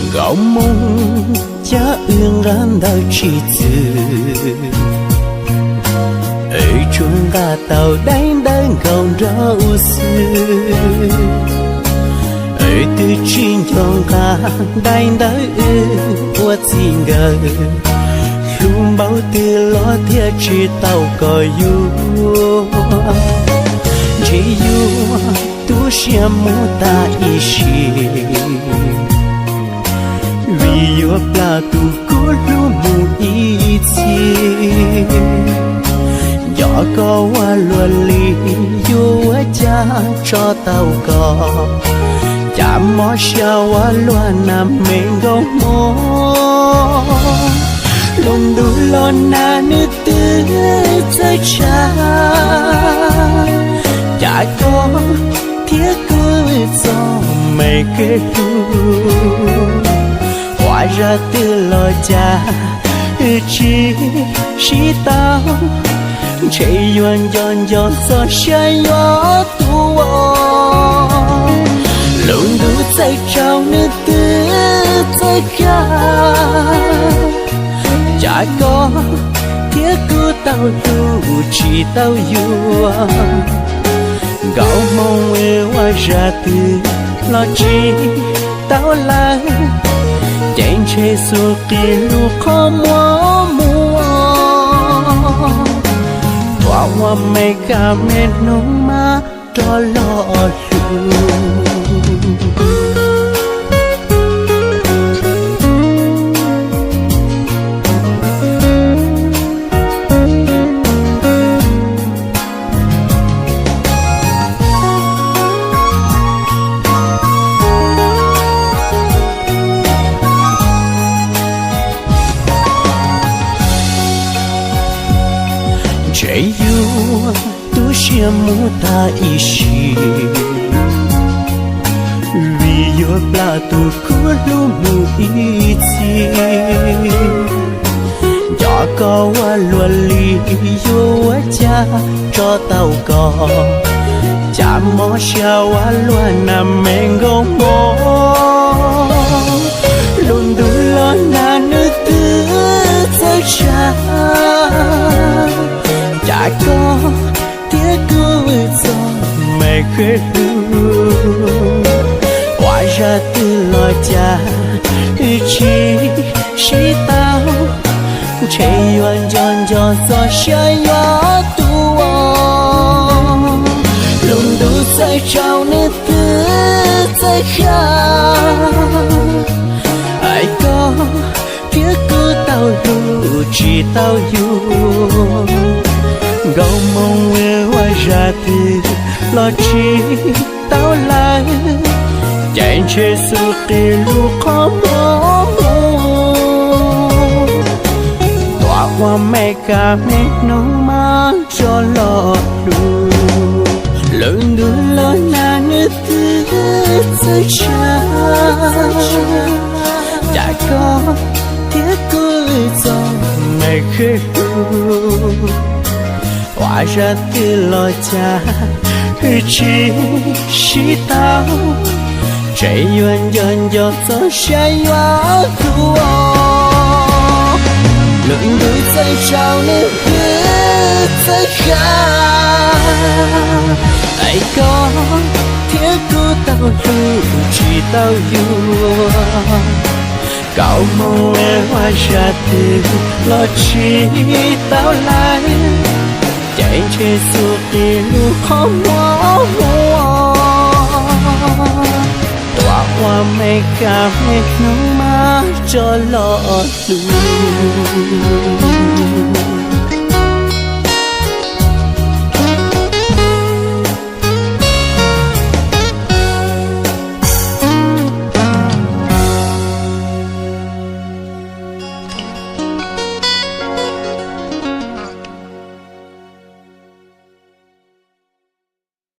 Nkauj Hmoob, cas wb nqa ntawv tsis txwm, wb tsuas nqa tau daim ntawv nkaus nraum xwb. Wb twb tsis nco nqa daim ntawv wb ua txij nkawm, hlub npaum twg los thiaj tsis tau koj yuav. Ntshe yuav tu siab mus tag ib sim, vim yuav plam tus kuv hlub mus ib txhis. Nco koj ua luaj li, yuav ua cas tso tau koj, cas mob siab ua luaj na me nkauj Hmoob. Lub ntuj los nag nws twb txawj tsam, cas koj thiab kuv txoj me kev hlub, ua zaj twg los cas wb tsis sib tau, ntshe yuav nco nco txoj sia yuav tuag. Lub ntuj txawj tsaus nws twb txawj hla, cas koj thiab kuv tau hlub tsis tau yuav. Nkauj Hmoob, wb ua zaj twg los tsis tau lawm, ces ntshe xub qis lub qhov muag mus. Tuaj ua me kab me noog mas rov los hlub. Ntshe yuav tu siab mus tag ib sim, vim yuav plam tus kuv hlub mus ib txhis. Nco koj ua luaj li, yuav ua cas tso tau koj, cas mob siab ua luaj na me nkauj Hmoob. Lub ntuj los nag nws twb txawj tsam, cas koj thiab kuv txoj me kev hlub, ua zaj twg los cas wb tsis sib tau, ntshe yuav nco nco txoj sia yuav tuag. Lub ntuj txawj tsaus nws twb txawj hla, es koj thiab kuv tau hlub tsis tau yus. Nkauj Hmoob, wb ua zaj twg los tsis tau lawm, ces ntshe xub qis lub qhov muag mus. Tuaj ua me kab me noog mas rov los hlub. Lub ntuj los nag nws twb txawj tsam, cas koj thiab kuv txoj me kev hlub, ua zaj twg los cas wb tsis sib tau, ntshe yuav nco nco txoj sia yuav tuag. Lub ntuj txawj tsaus nws twb txawj hla, es koj thiab kuv tau hlub tsis tau yus. Nkauj Hmoob, wb ua zaj twg los tsis tau lawm, ces ntshe xub qis lub qhov muag mus. Tuaj ua me kab me noog mas rov los hlub.